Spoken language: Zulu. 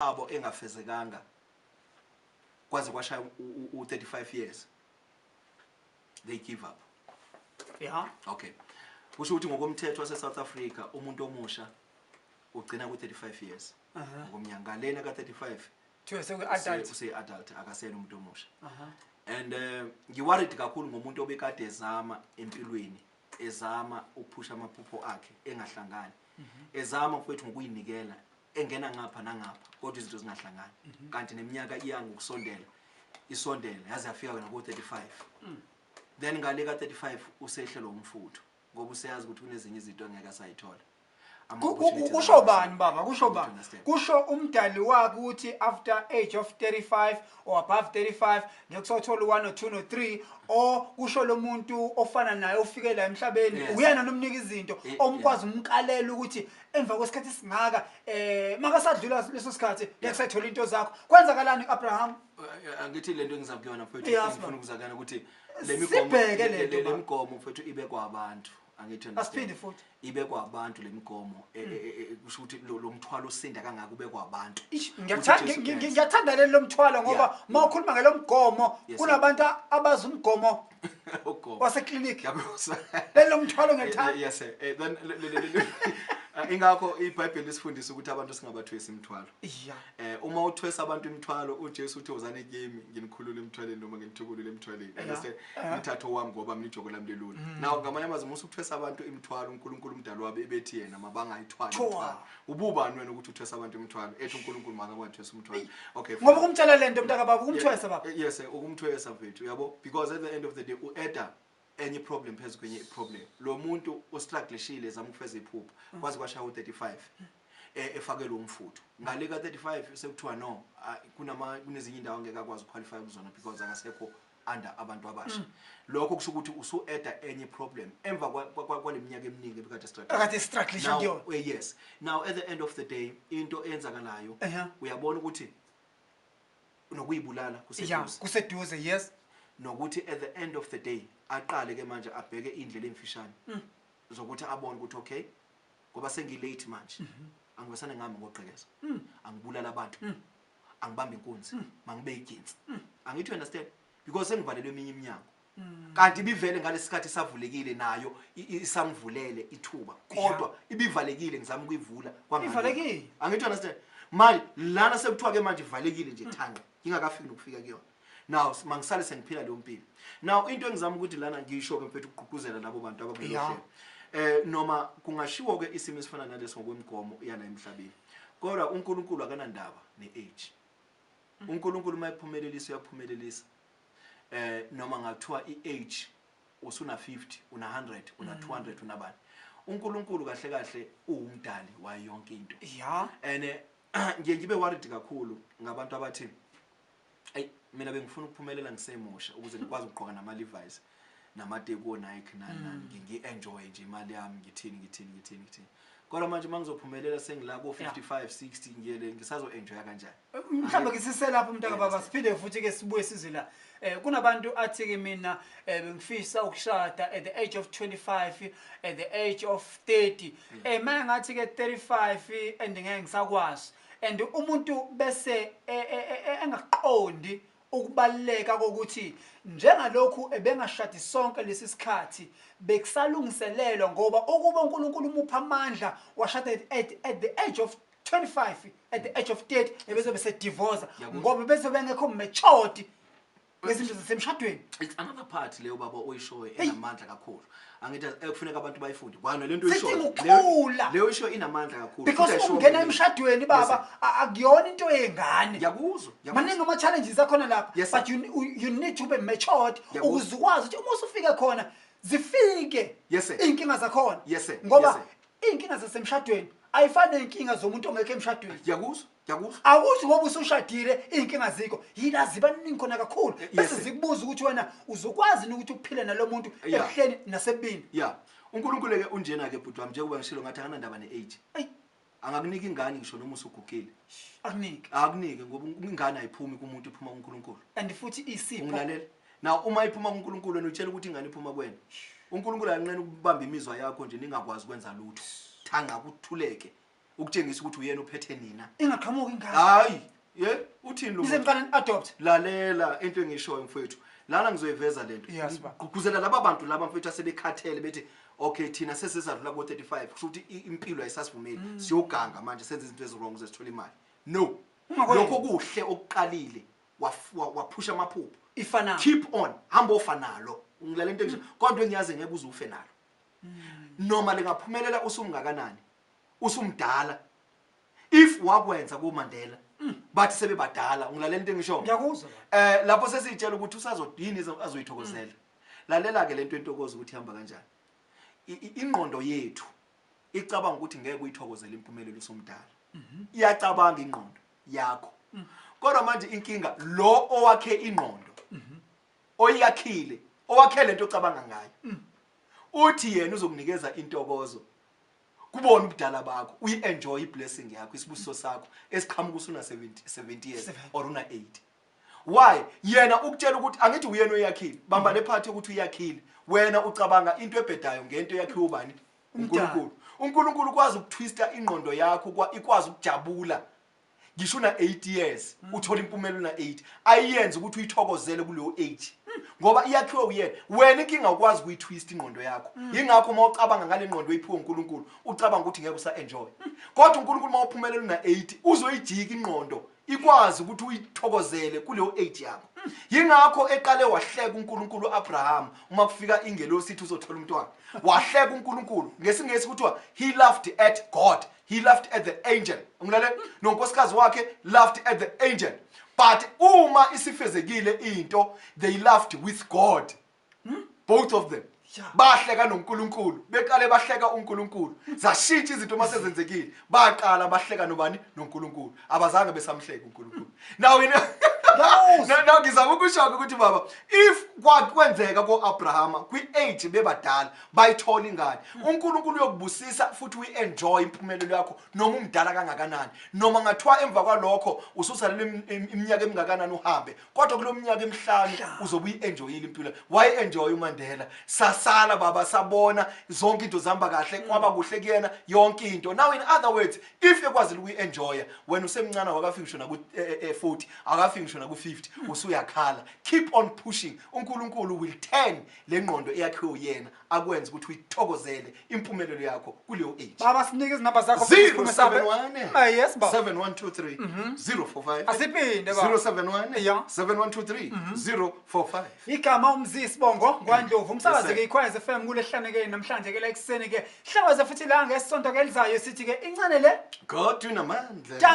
Abo engafezekanga kwaze kwashaya u-35 years, they give up. Okay, kusho ukuthi ngokomthetho wase-South Africa umuntu omusha ugcina ku-35 years ngokomnyaka. Ngalena ka-35 Thiwe seku-adult. Use-adult, akaseyena umuntu omusha. And ngi-worried kakhulu ngomuntu obekade ezama empilweni, ezama ukuphusha amaphupho akhe, engahlangani, ezama, mfowethu, ngokuyinikela, engena ngapha nangapha, kodwa izinto zingahlangani, kanti neminyaka iya ngokusondela, isondela yaze yafika nako-35. Then ngale ka-35 usehlelwa umfutho ngoba useyazi ukuthi kunezinye izinto angeke asayithola. Ama-opportunities Kusho bani, baba? Kusho bani? Understand. Kusho umdali wakhe ukuthi after age of 35 or above 35 ngeke usathola u-1 or 2 no 3, or kusho lo muntu ofana naye ofike la emhlabeni, uyena nomnika izinto, omkwazi umkalela ukuthi emva kwesikhathi esingaka, makasadlula leso sikhathi, ngeke usayithola into zakho? Kwenzakalani, Abraham? Angithi lento engiza kuyona, mfowethu, engifuna ukuza kuyona ukuthi le migomo Sibheke lento, le baba. migomo, mfowethu, ibekwa abantu, angithi understand? Asiphinde futhi. Ibekwa abantu le migomo, kusho ukuthi lo mthwalo osinda kangaka ubekwa abantu. Ish, Uthi Jesu, yes. Ngiyathanda leli lomthwalo ngoba uma ukhuluma ngelo mgomo, kunabantu abazi umgomo Ugomo. waseklinikhi. Ngiyakuzwa. Leli lomthwalo ngiyalithanda. Yes sir. Then ingakho iBhayibheli lisifundisa ukuthi abantu singabathwesi imithwalo. Uma uthwesa abantu imithwalo, uJesu uthi, "Wozani kimi, nginikhulule emthwaleni," noma "nginithukulule emthwaleni." Understand? "Nithathe owami ngoba mina ijoko lami lelula." Now ngamanye amazwi, musu ukuthwesa abantu imithwalo, uNkulunkulu umdali wabo ebethi yena mabangayithwali Thwa. imithwalo. Ububani wena ukuthi uthwesa abantu imithwalo? Ethi uNkulunkulu makangathwesa umthwalo. Okay. Ngoba Fine. ukumtshela lento, mntaka baba, ukumthwesa, baba. Yes, ukumthwesa, mfethu, uyabo, because at the end of the day u-adda enye problem phezu kwenye problem. Lo muntu ostrugglishile ezama ukufeza iphupho kwaze kwashaya u-35, efakelwe umfutho ngale ka-35, sekuthiwa no, kunezinye indawo angeke akwazi ukuqualify kuzona because akasekho under abantu abasha. Lokho kusho ukuthi usu-adda enye problem emva kwale minyaka eminingi ebekade struggle. Akade strugglisha Now, kuyona. Yes, now at the end of the day into eyenzakalayo, uyabona ukuthi nokuyibulala kuseduze. Kuseduze, yes. Nokuthi at the end of the day aqale ke manje abheke indlela emfishane zokuthi abone ukuthi okay, ngoba sengilate manje, angivesane ngihamba ngogqekeza, angibulala abantu, angibambe inkunzi, mangibe iginsi, angithi you understand, because sengivalelwe eminye iminyango, kanti ibivele ngalesikhathi isavulekile nayo, isangivulele ithuba, kodwa ibivalekile, ngizama ukuyivula kwangalula. Ivalekile. Angithi you understand? Manje lana sekuthiwa ke manje ivalekile nje thanqa, ngingakafiki nokufika kuyona. Now mangisale sengiphila leyo mpilo. Now into engizama ukuthi lana ngisho ke, mfethu, ukugqugquzela labo bantu abakulelo hlelo, noma kungashiwo ke isimo esifana naleso ngokwemigomo yala emhlabeni, kodwa uNkulunkulu akanandaba neage. uNkulunkulu uma ephumelelisa, uyaphumelelisa, noma ngathiwa iage usuna 50, una 100, una 200, unabani. uNkulunkulu kahle kahle uwumdali wayo yonke into. And ngiye ngibe worried kakhulu ngabantu abathi, "Ey, mina bengifuna ukuphumelela ngisemusha ukuze ngikwazi ukugqoka nama Levi's namateki o-Nike, nani nani, ngi-enjoy nje imali yami, ngithini, ngithini, ngithini, ngithini, kodwa manje uma ngizophumelela sengila ko-55, 60, ngiyele ngisazo-enjoya kanjani?" Mhlawumbe ke siselapho, mntaka baba, siphinde futhi ke sibuye size la. Kunabantu athi ke, "Mina bengifisa ukushada at the age of 25, at the age of 30, manje ngathi ke 35 and ngeke ngisakwazi." And umuntu bese engaqondi ukubaluleka kokuthi njengalokhu ebengashadi sonke lesi sikhathi bekusalungiselelwa, ngoba ukuba uNkulunkulu umupha amandla washada at the age of 25, at the age of 30 ebezobe sedivorce, ngoba bezobe bengekho matured ngezinto zasemshadweni. It's another part leyo, baba, oyishoyo enamandla kakhulu, angithi ekufuneka abantu bayifunde kwana lento Sidinga oyishoyo. ukukhula. Leyo isho inamandla kakhulu. Because Futhi ayishoyo ukungena kaningi. emshadweni, baba, akuyona into yengane. Ngiyakuzwa, ngiyakuzwa. Maningi ama-challenges akhona lapha, Yes, sir. but you need to be matured Ngiyakuzwa. ukuze ukwazi ukuthi uma usufike khona zifike Yes, sir. iy'nkinga zakhona, Yes, sir. ngoba Yes, sir. iy'nkinga zasemshadweni ayifani ney'nkinga zomuntu ongekho emshadweni. Ngiyakuzwa, ngiyakuzwa. Akuthi ngoba usushadile iy'nkinga zikho yila, ziba ningi khona kakhulu, bese sir. zikubuza ukuthi wena uzokwazi yini ukuthi uphile nalo muntu ebuhleni nasebubini. Ya, uNkulunkulu ke unjena ke, bhuti wami, njengoba ngishilo ngathi akanandaba ne-age. Angakunika ingane ngisho noma usugugile. Akunike. Akunike, ngoba ingane ayiphumi kumuntu, iphuma kuNkulunkulu. And futhi isipho. Ungilalela now? Uma iphuma kuNkulunkulu, wena utshela ukuthi ingane iphuma kuwena, uNkulunkulu ayanqena ukubamba imizwa yakho nje, ningakwazi ukwenza lutho, thanga kuthuleke. Ukutshengisa ukuthi uyena uphethe nina. Ingaqhamuki ingane. Hayi, ye uthini lo Nize muntu? niqale ni-adopt. Lalela into engishoyo mfowethu. Lana ngizoyiveza lento. Yes, baba. Gqugquzela laba bantu laba mfowethu asebekhathele bethi okay, thina sesisadlula ko 35, kusho ukuthi impilo ayisasivumeli. Siyoganga manje, senze izinto ezi-wrong ukuze sithole imali. No. Ungakwenzi. Lokho kuhle okuqalile, waphusha amaphupho. Ifana. Keep on, hamba ofa nalo. Ngilalela into engisho. Kodwa engiyazi ngeke uze ufe nalo. Noma lingaphumelela usumngakanani, usumdala. If wakwenza kuMandela, bathi sebebadala, ngilalela into engisho. Ngiyakuzwa baba. Lapho sesitshela ukuthi usazodini azoyithokozela. Lalela ke lento entokozo ukuthi ihamba kanjani. Ingqondo yethu icabanga ukuthi ngeke uyithokozele impumelelo usumdala. Iyacabanga ingqondo yakho. Kodwa manje inkinga lo owakhe ingqondo, oyakhile, owakhe lento ocabanga ngayo, uthi yena uzokunikeza intokozo kubona ubudala bakho, uyi-enjoy i-blessing yakho, isibusiso sakho esiqhamuka usuna 70 years 70. or una 80. Why yena ukutshela ukuthi angithi uyena oyakhile? Bamba le part yokuthi uyakhile, wena ucabanga into ebhedayo ngento eyakhiwe ubani? Umdali. uNkulunkulu. uNkulunkulu ukwazi ukutwista ingqondo yakho, ikwazi ukujabula ngisho una 8 years, uthola impumelelo una 8, ayiyenze ukuthi uyithokozele kuleyo age, ngoba iyakhiwe uyena. Wena inkinga ukwazi ukuyitwist ingqondo yakho. Ingakho uma ucabanga ngale ngqondo oyiphiwe uNkulunkulu, ucabanga ukuthi ngeke usa enjoy. Kodwa uNkulunkulu, uma uphumelela una 80, uzoyijika ingqondo ikwazi ukuthi uyithokozele kuleyo age yakho. Yingakho eqale wahleka uNkulunkulu uAbraham uma kufika ingelosi ithi uzothola umntwana. Wahleka uNkulunkulu. NgesiNgesi kuthiwa he laughed at God, he laughed at the angel. Ngilalela, nonkosikazi wakhe laughed at the angel, but uma isifezekile into, they laughed with God, both of them. Bahleka noNkulunkulu. Beqale bahleka uNkulunkulu, zashintsha izinto uma sezenzekile. Baqala bahleka nobani? NoNkulunkulu. Abazange besamhleka uNkulunkulu. Now you know. Ngiyakuzwa. Now ngizama ukusho ukuthi baba, if kwakwenzeka ko-Abrahama kwi-age bebadala bayithola ingane, uNkulunkulu uyokubusisa futhi uyi-enjoy impumelelo yakho noma umdala kangakanani, noma ngathiwa emva kwalokho ususalele iminyaka emingakanani uhambe, kodwa kulo minyaka emihlanu uzobe uyi-enjoyile impilo. Wayi-enjoy uMandela. Sasala baba, sabona zonke into zihamba kahle, kwaba kuhle kuyena yonke into. Now, in other words, if ekwazile ukuyi-enjoya, wena usemncane, awakafiki ngisho naku-40, akafiki ngisho naku-50, usuyakhala. Keep on pushing. UNkulunkulu will turn le ngqondo eyakhiwe uyena, akwenze ukuthi uyithokozele impumelelo yakho kuleyo age. Baba, sinike izinamba zakho futhi siphume sihambe. 071 Ah, yes baba. 7123 045. Asiphinde baba. 071 7123 045. Igama uMzi, sibongo ngwaNdlovu, umsakazi Yes, ke sir. iKhwezi FM kulehlaneke namhlanje ke la ekuseni ke. Hlangwaze futhi la ngesonto ke elizayo, sithi ke incane le. God unamandla. Dankie.